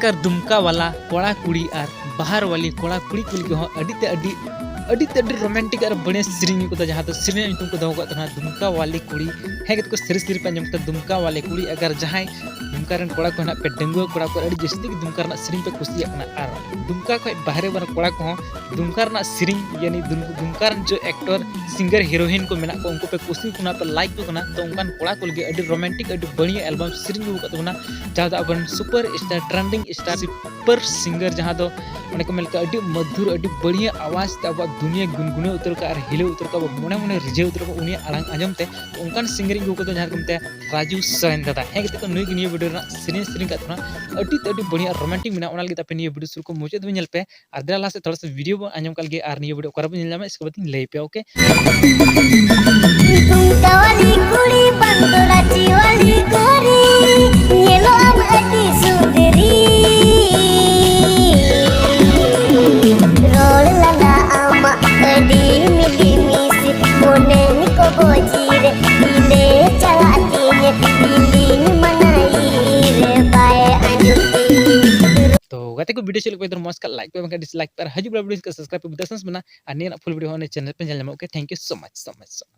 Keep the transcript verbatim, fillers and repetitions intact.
ᱠᱟᱨ ᱫᱩᱢᱠᱟ ᱣᱟᱞᱟ ᱠᱚᱲᱟ ᱠᱩᱲᱤ ᱟᱨ ᱵᱟᱦᱟᱨ ᱣᱟᱞᱤ ᱠᱚᱲᱟ ᱠᱩᱲᱤ ᱠᱚ ᱞᱟᱹᱜᱤᱫ ᱦᱚᱸ ᱟᱹᱰᱤ ᱛᱮ ᱟᱹᱰᱤ ᱟᱹᱰᱤ ᱛᱮ ᱟᱹᱰᱤ ᱨᱳᱢᱟᱱᱴᱤᱠ ᱟᱨ ᱵᱟᱹᱲᱤᱭᱟᱹ ᱥᱮᱨᱮᱧ ᱠᱚᱫᱚ, ᱡᱟᱦᱟᱸ ᱫᱚ ᱥᱮᱨᱮᱧ ᱧᱩᱛᱩᱢ ᱠᱚ ᱫᱚᱦᱚ ᱠᱟᱜ ᱛᱟᱦᱮᱱᱟ ᱫᱩᱢᱠᱟ ᱣᱟᱞᱤ ᱠᱩᱲᱤ᱾ ᱦᱮᱸ ᱜᱟᱛᱮ ᱠᱚ, ᱥᱟᱹᱨᱤ ᱥᱟᱹᱨᱤ ᱯᱮ ᱟᱸᱡᱚᱢ ᱠᱮᱫᱟ, ᱫᱩᱢᱠᱟ ᱣᱟᱞᱤ ᱠᱩᱲᱤ᱾ ᱟᱜᱟᱨ ᱡᱟᱦᱟᱸᱭ ᱫᱩᱢᱠᱟ ᱨᱮᱱ ᱠᱚᱲᱟ ᱠᱚ ᱦᱮᱱᱟᱜ ᱯᱮ, ᱰᱟᱺᱜᱩᱣᱟᱹ ᱠᱚᱲᱟ ᱠᱚ ᱟᱹᱰᱤ ᱡᱟᱹᱥᱛᱤ ᱜᱮ ᱫᱩᱢᱠᱟ ᱨᱮᱱᱟᱜ ᱥᱮᱨᱮᱧ ᱯᱮ ᱠᱩᱥᱤᱭᱟᱜ ᱠᱟᱱᱟ ᱟᱨ ᱫᱩᱢᱠᱟ ᱠᱷᱚᱱ ᱵᱟᱦᱨᱮ ᱵᱟᱦᱨᱮ ᱠᱚᱲᱟ ᱠᱚᱦᱚᱸ ᱫᱩᱢᱠᱟ ᱨᱮᱱᱟᱜ ᱥᱮᱨᱮᱧ, ᱭᱟᱱᱤ ᱫᱩᱢ-, ᱫᱩᱢᱠᱟ ᱨᱮᱱ ᱡᱚ actor, singer, heroine ᱠᱚ ᱢᱮᱱᱟᱜ ᱠᱚᱣᱟ, ᱩᱱᱠᱩ ᱯᱮ ᱠᱩᱥᱤ ᱠᱟᱱᱟ, ᱯᱮ like ᱠᱚ ᱠᱟᱱᱟ, ᱛᱚ ᱚᱱᱠᱟᱱ ᱠᱚᱲᱟ ᱠᱚ ᱞᱟᱹᱜᱤᱫ ᱟᱹᱰᱤ ᱨᱳᱢᱟᱱᱴᱤᱠ, ᱟᱹᱰᱤ ᱵᱟᱹᱲᱤᱭᱟᱹ ᱮᱞᱵᱟᱢ ᱥᱮᱨᱮᱧ ᱟᱹᱜᱩ ᱠᱟᱜ ᱛᱟᱵᱚᱱᱟ, ᱡᱟᱦᱟᱸ ᱫᱚ ᱟᱵᱚᱨᱮᱱ super star, trending star, super singer, ᱡᱟᱦᱟᱸ ᱫᱚ ᱚᱱᱮ ᱠᱚ ᱢᱮᱱ ᱞᱮᱠᱟ ᱟᱹᱰᱤ ᱢᱚᱫᱷᱩᱨ, ᱟᱹᱰᱤ ᱵᱟᱹᱲᱤᱭᱟᱹ ᱟᱣᱟᱡᱽ ᱛᱮ ᱟᱵᱚᱣᱟᱜ ᱫᱩᱱᱤᱭᱟᱹ ᱜᱩᱱᱜᱩᱱᱟᱹᱣ ᱩᱛᱟᱹᱨ ᱠᱟᱜᱼᱟ ᱟᱨ ᱦᱤᱞᱟᱹᱣ ᱩᱛᱟᱹᱨ ᱠᱟᱜᱼᱟ, ᱟᱵᱚ ᱢᱚᱱᱮ ᱢᱚᱱᱮ ᱨᱤᱡᱷᱟᱹᱣ ᱩᱛᱟᱹᱨ ᱠᱟᱜᱼᱟ ᱩᱱᱤᱭᱟᱜ ᱟᱲᱟᱝ ᱟᱸᱡᱚᱢ ᱛᱮ᱾ ᱛᱚ ᱚᱱᱠᱟᱱ ᱥᱤᱝᱜᱟᱨ ᱤᱧ ᱟᱹᱜᱩ ᱠᱟᱫᱟ, ᱡᱟᱦᱟᱸ ᱠᱚ ᱢᱮᱛᱟᱭᱟ ᱨᱟᱡᱩ ᱥᱚᱨᱮᱱ ᱫᱟᱫᱟ᱾ ᱦᱮᱸ ᱜᱟᱛᱮ ᱠᱚ, ᱱᱩᱭ ᱜᱮ ᱱᱤᱭᱟᱹ ᱵᱷᱤᱰᱤᱭᱳ ᱨᱮᱱᱟᱜ ᱥᱮᱨᱮᱧ ᱥᱮᱨᱮᱧ ᱠᱟᱜ ᱛᱟᱵᱚᱱᱟ, ᱟᱹᱰᱤ ᱛᱮ ᱟᱹᱰᱤ ᱵᱟᱹᱲᱤᱭᱟᱹ ᱨᱳᱢᱟᱱᱴᱤᱠ ᱢᱮᱱᱟᱜᱼᱟ᱾ ᱚᱱᱟ ᱞᱟᱹᱜᱤᱫ ᱟᱯᱮ ᱱᱤᱭᱟᱹ ᱵᱷᱤᱰᱤᱭᱳ ᱥᱩᱨ ᱠᱚ ᱢᱩᱪᱟᱹᱫ ᱫᱷᱟᱹᱵᱤᱡ ᱧᱮᱞ ᱯᱮ᱾ ᱟᱨ ᱫᱮᱞᱟ ᱞᱟᱦᱟ ᱥᱮᱫ ᱛᱷᱚᱲᱟ ᱥᱟ ᱵᱷᱤᱰᱤᱭᱳ ᱵᱚᱱ ᱟᱸᱡᱚᱢ ᱠᱟᱜ ᱞᱮᱜᱮ ᱟᱨ ᱱᱤᱭᱟᱹ ᱵᱷᱤᱰᱤᱭᱳ ᱚᱠᱟᱨᱮ ᱵᱚᱱ ᱧᱮᱞ ᱧᱟᱢᱟ, ᱤᱥᱠᱮ ᱵᱟᱫ ᱤᱧ ᱞᱟᱹᱭ ᱟᱯᱮᱭᱟ, ᱳᱠᱮ? ᱫᱩᱢᱠᱟ ᱣᱟᱞᱤ ᱠᱩᱲᱤ ᱵᱟᱝ ᱫᱚ ᱨᱟᱸᱪᱤ ᱣᱟᱞᱤ ᱠᱩᱲᱤ, ᱧᱮᱞᱚᱜ ᱟᱢ ᱟᱹᱰᱤ ᱥᱩᱱᱫᱨᱤ᱾ ᱨᱚᱲ ᱞᱟᱸᱫᱟ ᱟᱢᱟᱜ ᱟᱹᱰᱤ ᱢᱤᱞᱤ ᱢᱤᱥᱤ, ᱢᱚᱱᱮ ᱠᱚ ᱵᱚᱡᱤ ᱨᱮ ᱤᱞᱮ ᱪᱟᱞᱟᱜ ᱛᱤᱧᱟᱹ, ᱤᱞᱤᱧ ᱢᱟᱱᱟᱭᱤ ᱨᱮ ᱵᱟᱭ ᱟᱸᱡᱚᱢ ᱛᱤᱧ᱾ ᱛᱚ ᱜᱟᱛᱮ ᱠᱚ, ᱵᱷᱤᱰᱤᱭᱳ ᱪᱮᱫ ᱞᱮᱠᱟ ᱯᱮ ᱢᱚᱡᱽ ᱠᱷᱟᱱ like ᱯᱮ, ᱵᱟᱝᱠᱷᱟᱱ dislike ᱯᱮ, ᱟᱨ ᱦᱤᱡᱩᱜ ᱠᱟᱱᱟ ᱵᱷᱤᱰᱤᱭᱳ ᱥᱟᱵᱥᱠᱨᱟᱭᱤᱵ ᱯᱮ, ᱵᱤᱫᱟᱥ ᱢᱮᱱᱟᱜᱼᱟ᱾ ᱟᱨ ᱱᱤᱭᱟᱹ ᱨᱮᱱᱟᱜ full video ᱦᱚᱸ ᱚᱱᱟ ᱪᱮᱱᱮᱞ ᱯᱮ ᱧᱮᱞ ᱧᱟᱢᱟ᱾ Okay, thank you so much, so much, so much.